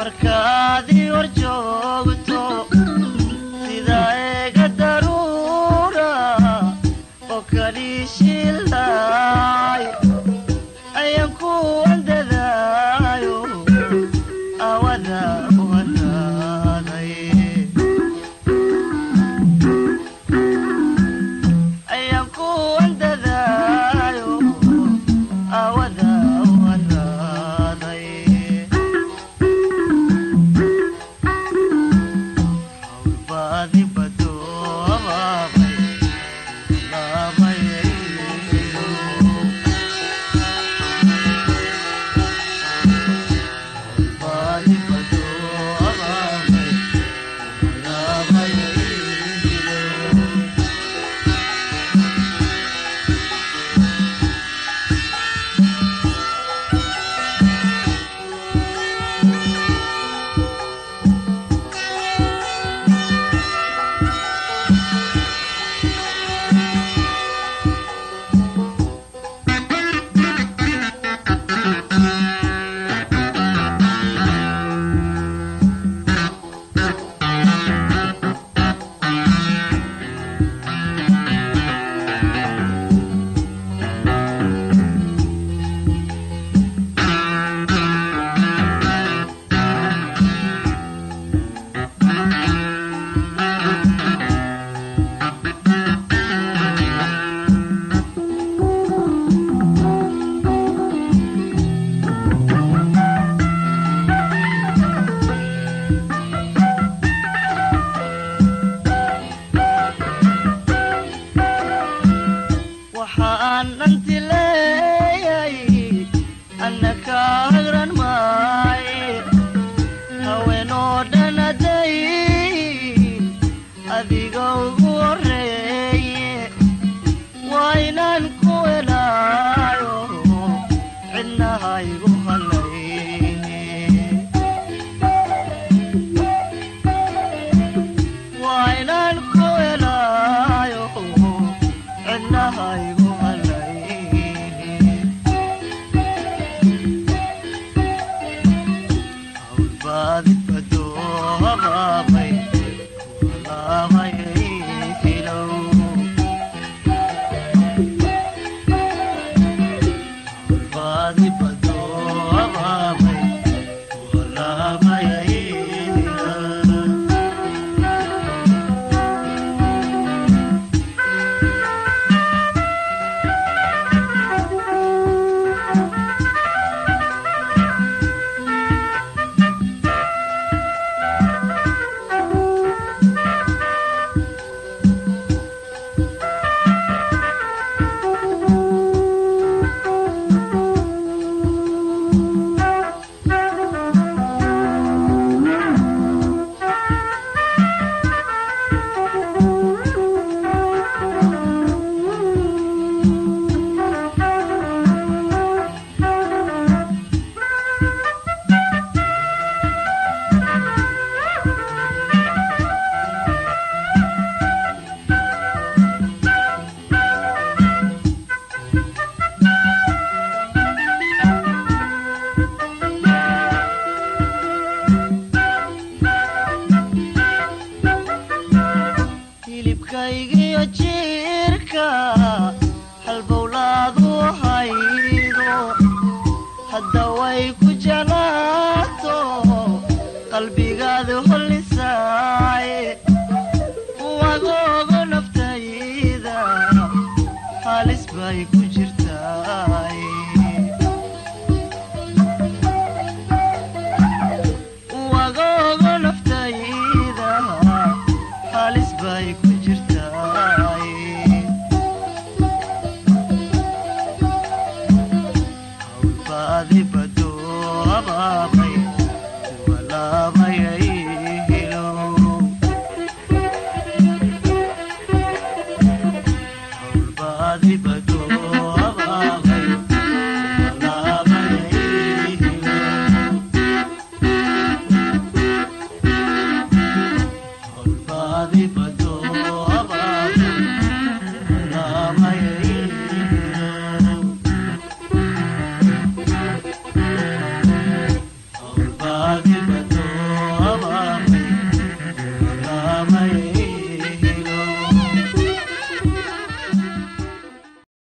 Markaad ii hor joogto sida eega daruura oo kaliishilaay ayaan ku andadaayo awada u haraaday ayaan ku andadaayo awada u haraaday. Hawlbaadi badoobay laabayaylo hawlbaadi badoobay laabayaylo. Waxaan dhanti leeyay anna kaagran maaye haweenoo dhan hadday adiga ugu horreeye waa inaan ku helaayo cidna ha igu hallayne waa inaan ku helaayo cidna ha igu hallayne. Hawlbaadi badoobay laabayaylo hawlbaadi badoobay laabayaylo. Hilibkaygiyo jiirka halbowlaadu haydo hadda way ku jeclaato qalbigaadu hollisaaye wagoogo naftayda halis bay ku jirtaay wagoogo naftayda halis bay ku jirtaay. Hawlbaadi badoobay walaabayaylo hawlbaadi badoobay walaabayaylo hawlbaadi.